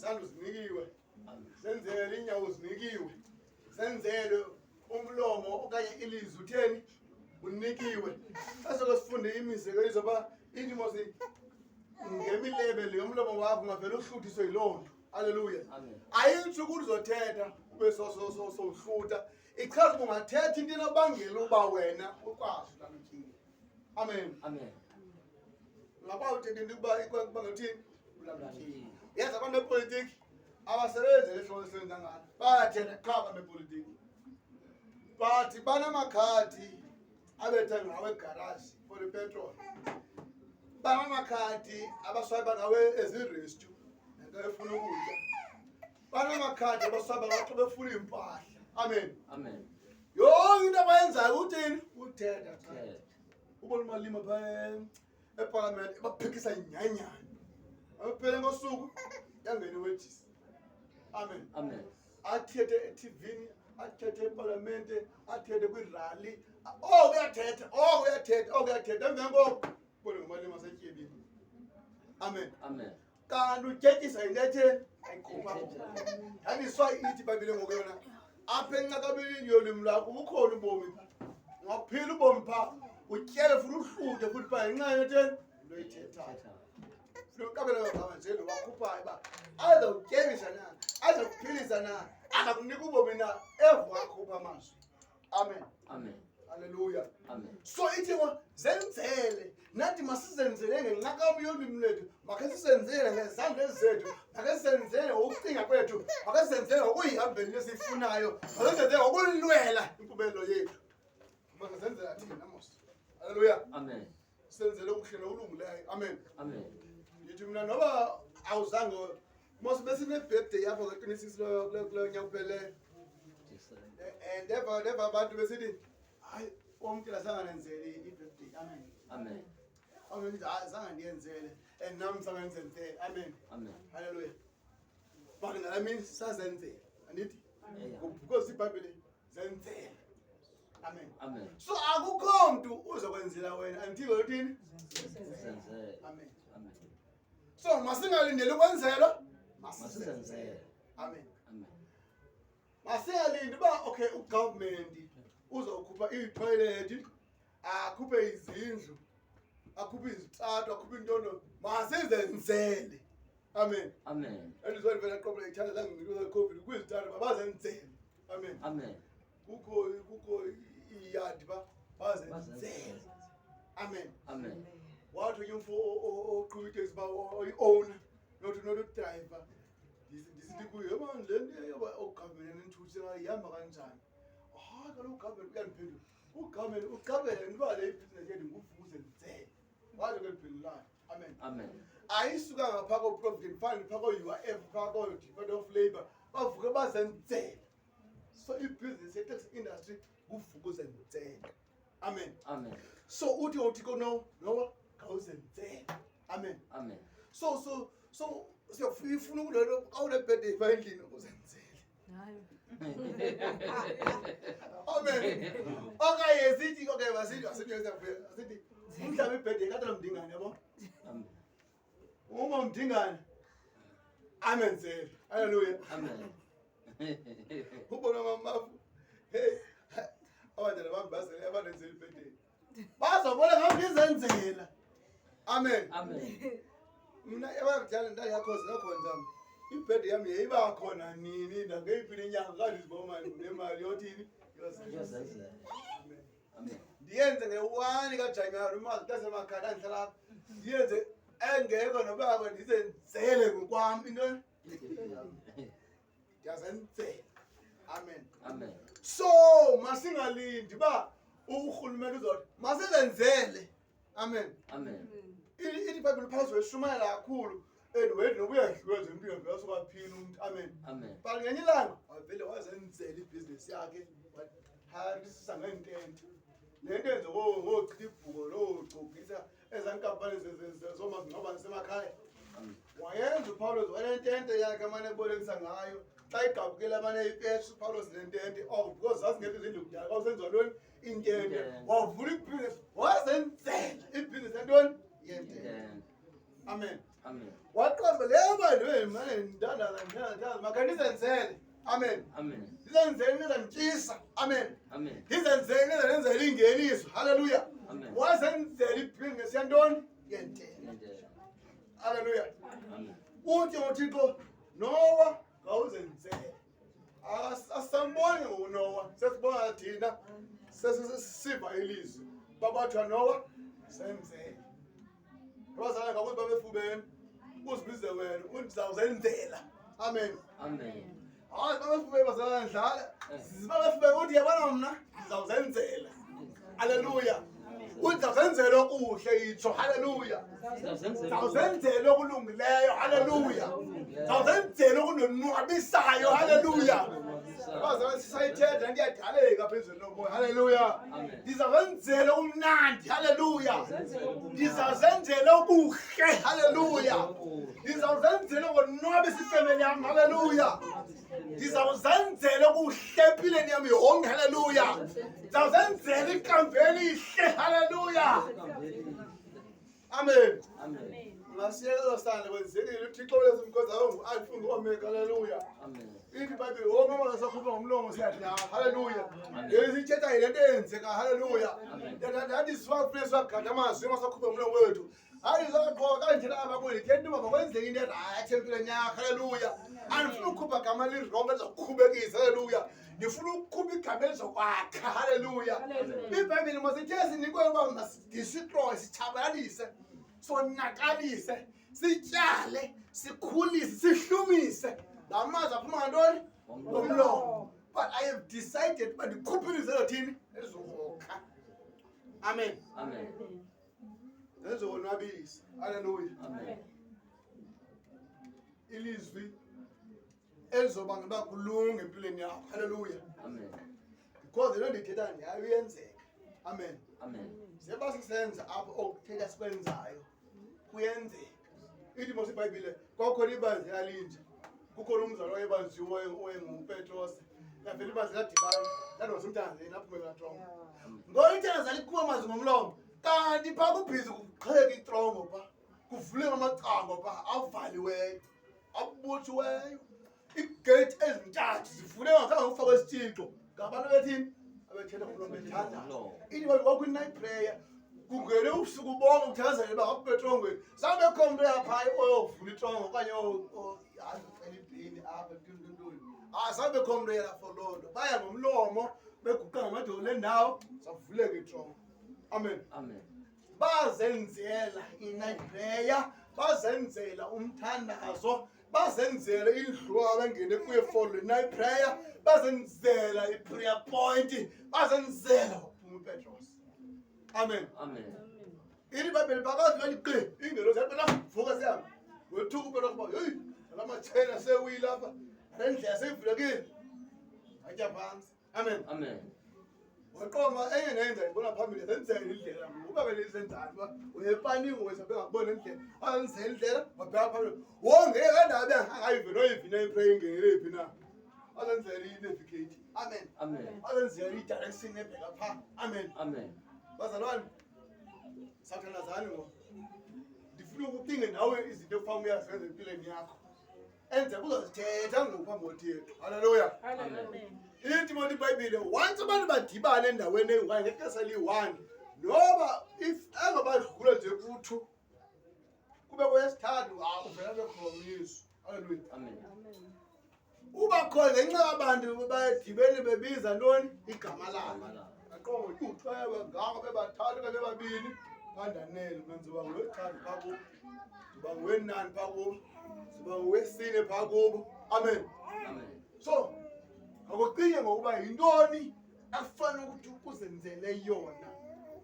Izandla uzinikiwe. Zenzele iinyawo uzinikiwe. Zenzele umlomo okanye ilizwi utheni? Unikiwe. Xa soko sifunde imizekeliso uba ithi mos ngemilebe le yomlomo wakho ungavele uhluthiswe yiloo nto. Haleluya. Ayitsho ukuthi uzothetha ube sowuhlutha. Ichaza uba ungathetha into enobangela uba wena ukwazi ulala utyile. Amen. Amen. Ngaba uthetha into ukuba ikubangela uthini? Ulala utyile. Yazi abantu bepolitiki abasebenzi ngehlobo esebenza ngalo. Bayathetha qha abantu bepolitiki. But banamakhadi abetha ngawo egaraji for ipetrol. Banamakhadi abaswayipa ngawo ezirestu nento efuna ukutya. Banamakhadi abaswayipa ngawo xa befuna iimpahla. Amen. Amen. Yonke into abayenzayo uthini? Uthetha qha. Thetha. Ubona umalima phaa epalamente baphikisa inyanyana. Aphele ngosuku yangena iwejisi. Amen. Amen. Athethe ethivini, athethe epalamente, athethe kwirali. Oh uyathetha, oh uyathetha, oh uyathetha. Emveni koko ubone ngomalima setyebile. Amen. Amen. Kanti utyetyisa yinto etheni? Ayikhupha. Yandiswa ithi ibhayibhile ngoku yona. Apha encakabeleni yolwimi lwakho bukhona ubomi pha. Ungaphila ubomi pha. Utyele futhi uhluthe futhi pha ngenxa yento etheni? Into oyithethayo. Thetha. Funeka uqaphele magama nje lo wakhuphayo uba azakutyebisa na, azakuphilisa na, azakunika ubomi na, eva wakhupha amazwi. Amen. Amen. Haleluya. Amen. So ithi ngo zenzele nathi masizenzele ngenqakamo yolwimi lwethu, makhe sizenzele ngezandla zethu, makhe sizenzele ngokucinga kwethu, makhe sizenzele ngokuyihambela into esiyifunayo, makhe sizenzele ngokulwela impumelelo yethu. Masizenzela thina mos. Haleluya. Amen. Senzele okuhle nokulungileyo. Amen. Amen. Ndithi mna noba awuzange mos besine-birthday apho nge-26 kulo nyaka uphelileyo. Ndeva ndeva abantu besithi hayi omkela zange ndenzele i-birthday. Amen. Amen. Amen. Ndithi, hayi zange ndiyenzele and nam zange ndizenzele. Amen. Amen. Haleluya. But ngalaa mini sazenzela. Andithi? Yeah. Because iBhayibhile zenzele. Amen. Amen. So akukho mntu uzokwenzela wena until wena uthini? Zenzele. Amen. Amen. So masingalindeli ukwenzelwa, masizenzele. Masizenzele. Amen. Amen. Masingalindi uba okay ugovernment uzawukhupha iithoyilethi, akhuphe izindlu, akhuphe izitrato, akhuphe intondo. Masizenzele. Amen. Amen. Andizolivela qobo ithanda zange COVID kwizitrato mabazenzele. Amen. Amen. Kukho iyadi ba bazenzele. Bazenzele. Amen. Amen. Wathi ke umfo oqhuba iteksi uba oyi-owner not udrayiva. Ndisithi kuye, yhe mani le nto yoba ugovernment nenthuthi ihamba kanjani? Hayi kaloku ugovernment uyandiphendula. Ugovernment uqabele into uba le ibhizinesi yethu nguVuk'uzenzele. Watsho ke ndiphendulayo. Amen. Amen. Ayisukanga phaa koo-Provident Fund, phaa koo-UIF, phaa koo-Department of Labour, bavuke bazenzele. So ibhizinesi ye-taxi industry nguVuk'uzenzele. Amen. Amen. So uthi uThixo no Noah khawuzenzele. Amen. Amen. So siyafuna ukulelo xa unebhede phaa endlini uzenzele. Amen. Okanye sithi okay masithi asithi asithi umhlaba ibhede kade nomdingane yabo. Amen. Uma umdingane amenzele. Haleluya. Amen. Ubona mamafu. Hey, abantwana bami bazele abanenzela ibhede. Bazobona ngam ndizenzela. Amen. Amen. Mna ebakudala ndayakho zinakhona zam. Ibhedi yam yayiba khona nini nangeyiphi inyanga kandizibona nemali yothini? Yozenzela. Yozenzela. Amen. Amen. Ndiyenze nge-1 kaJanuwari umazi mntasemakhaya ndandihlala apha. Ndiyenze engekho nobako ndizenzele ngokwam into ndiyazenzela. Amen. Amen. So masingalindi uba urhulumente uzothi masizenzele. Amen. Amen. Ithi iBhayibhile phakathi weshumayela kakhulu and wethu noba uyadliwa zempilo vele sukaphila umntu. Amen. Amen. But ngenye ilanga wavele wazenzela ibhizinesi yakhe waharisisa ngeentente. Le nto yenze ngoochitha ibhuko noogcogisa ezaa nkampani zoomazingcwabane zasemakhaya. Amen. Wayenza uPawulos wanentente yakhe amane ebolekisa ngayo. Xa igqabukile amane eyipesha uPawulos le ntente. Oh, because zazingekho izindlu kudala kwakusenziwa ntoni? Intente. Intente. Wavula ibhizinesi wazenzela ibhizinesi yantoni? Yentente. Amen. Amen. Amen. Waqamba leyo bantu ndithandaza ndithandaza makhe ndizenzele. Amen. Amen. Ndizenzele ndizanditshisa. Amen. Amen. Ndizenzele ndizandenzela ingeniso. Haleluya. Amen. Wazenzela ibhizinesi yantoni? Yentela. Yentela. Haleluya. Amen. Uthi uThixo Nowa ngawuzenzele. Asamboni ngoNowa, sesibona thina sesiva ilizwi. Babathiwa Nowa senzele. Abazalwane ngakuthi babefubeni uzibize wena undizawuzenzela. Amen. Amen. Hayi babefubeni bazalwane ndlala. Babefubeni uthi yabona mna ndizawuzenzela. Haleluya. Uzawuzenzela okuhle itsho. Haleluya. Sizawuzenzela. Zawuzenzela okulungileyo. Haleluya. Zawuzenzela okunonwabisayo. Haleluya. Bazalwane sisayithetha ndiyadaleka phezulu lomoya. Haleluya. Amen. Ndizawenzela okumnandi. Haleluya. Ndizawuzenzela okuhle. Haleluya. Ndizawuzenzela okonwabisa ifemeli yam. Haleluya. Ndizawuzenzela okuhle empilweni yam yonke. Haleluya. Ndizawuzenzela ikamva elihle. Haleluya. Amen. Amen. Ungasiyeka sane kwenzekile uThixo wezimkhozi ngu-Alfa ngu-Omega. Haleluya. Amen. Ithi iBhayibhile wonke uma sakhupha ngomlomo siyadlala. Haleluya. Lezi ithetha yile nto eyenzeka. Haleluya. Ndathi siwafune siwagada amazwi uma sakhupha ngomlomo wethu. Hayi saqhoka kanje laba kweli thetha uba makwenzeke into erayithi empilweni yakho. Haleluya. Andifuni ukukhupha gama elirongo elizokukhubekisa. Haleluya. Ndifuna ukukhupha igama elizokwakha. Haleluya. IBhayibhile masithe sinikwe uba masidestroy sitshabalalise sonakalise sityale sikhulise sihlumise la mazwi aphuma ngantoni ngomlomo. But I have decided uba ndikhuphe ilizwi elothini elizokokha. Amen. Amen. Nelizonwabisa. Haleluya. Amen. Ilizwi elizobangela uba kulunge empilweni yakho. Haleluya. Amen. Because le nto ndiyithethayo ndiyayo iyenzeka. Amen. Amen. Seba sisenza apho okuthetha sikwenzayo kuyenzeka. Ithi mos iBhayibhile kwakhona ibanzi lalinje. Kukhona umzali owayebanjiweyo owayenguPetros. Lavela ibanzi ladibana ladonsa umntana laphumela trongo. Ngoba ithandaza likhupha amazwi ngomlomo kanti phaa kubhizi kuqheka itrongo phaa kuvuleka amacango phaa avaliweyo abutshiweyo iigeyithi ezintathu zivuleka ngaphambi kokufakwa isitshixo ngabantu bethini abethetha ngomlomo bethandaza. Ithi kwakwi-night prayer kungene ubusuku bonke kuthandazele uba ngapha etrongweni zange mntu oyaphaya oyovula itrongo okanye azocela ibhini apha ntontoni. Zange bekho mntu oyela for loo nto. Baya ngomlomo beguqa ngamadolo le ndawo zavuleka itrongo. Amen. Amen. Bazenzela i-night prayer, bazenzela umthandazo, bazenzela indlu abangene kuyo for le night prayer, bazenzela i-prayer point, bazenzela waphuma uPetros. Amen. Amen. Ithi iBhayibhile phakathi bathi qi ingelosi yathi Petros vuka sihambe. Wethuka uPetros uba heyi la matshena sewile apha le ndlela seyivulekile. Atya phantsi. Amen. Amen. Waqoma enye nenza ibona phambili zenzele indlela uba belizenzani uba uyepaningi wena bengakubona indlela azenzele indlela wabheka phambili wongeke kandabe angayivi noyivi nayipray ingenele phi na azenzele i-navigate. Amen. Amen. Azenzele i-direction ebheka phaa. Amen. Amen. Bazalwane sathandazani ngo ndifuna ukucinge nawe izinto ekufanele uyazenza empilweni yakho enze kuzozithetha ngoku phambi koThixo. Haleluya. Ithi mona iBhayibhile once abantu badibane endaweni eyi-one ngexesha eliyi-one noba if engabadlula nje ku-two kube kwesithathu uvela bekhona uYesu. Haleluya. Amen. Uba khona ngenxa yabantu badibene bebiza ntoni igama lakhe. Aqonda uthwewe ngako bebathathu okanye bebabini phandanele mna ndizoba ngowesithathu phaa kubo, ndizoba ngowenani phaa kubo, ndizoba ngowesine phaa kubo. Amen. Amen. So akucinge ngokuba yintoni akufanele ukuthi uzenzele yona.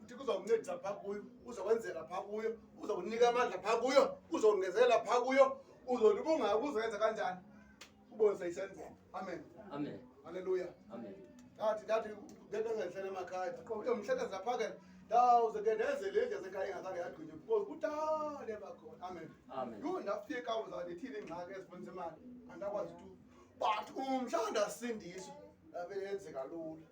Uthi uza kuncedisa phaa kuyo, uza kwenzela phaa kuyo, uza kunika amandla phaa kuyo, uzongezela phaa kuyo, uzothi ubungaka uzoyenza kanjani ubone seyisenzeka. Amen. Amen. Haleluya. Amen. Ndathi ngeke ngehlele emakhaya mhlekazi lapha ke ndawuze ke ndenze le ndlu yasekhaya ingazange yagqitywa because kudala ebakhona. Amen. Amen. Yho ndafika uzawundithini ingxaki ezifundisa imali andakwazi tu but umhla ndasindiswa yavele yenzeka lula.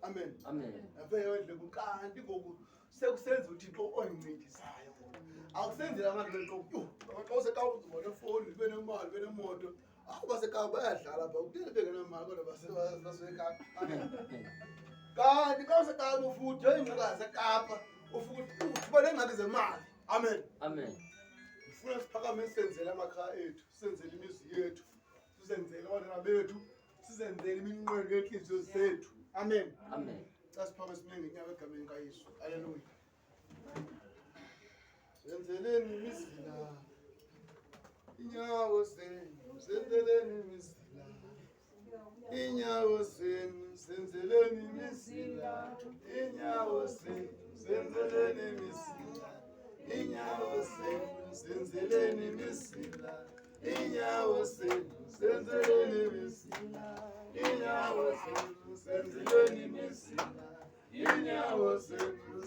Amen. Amen. Yavele yendleka kanti ngoku sekusenza uThixo ondincedisayo. Akusenzeli abantu bexoki. Yho, xa useKapa uzoba nefowuni, ube nemali, ube nemoto. Abo baseKapa bayadlala pha, kutheni bengenamali kodwa baseKapa? Kanti xa useKapa futhi iingxaki zaseKapa, ufike uthi uba neengxaki zemali. Amen. Amen. Ndifuna siphakame sisenzele amakhaya ethu, sisenzele imizi yethu, sizenzele abantwana bethu, sizenzele iminqweno yeentliziyo zethu. Amen. Amen. Xa siphakame sime ngeenyawo egameni kaYesu. Haleluya. Zenzeleni imizila, inyawo zenu, zenzeleni imizila, inyawo zenu, zenzeleni imizila, inyawo zenu, zenzeleni imizila, inyawo zenu, zenzeleni imizila, inyawo zenu, zenzeleni imizila, inyawo zenu, zenzeleni imizila, inyawo zenu.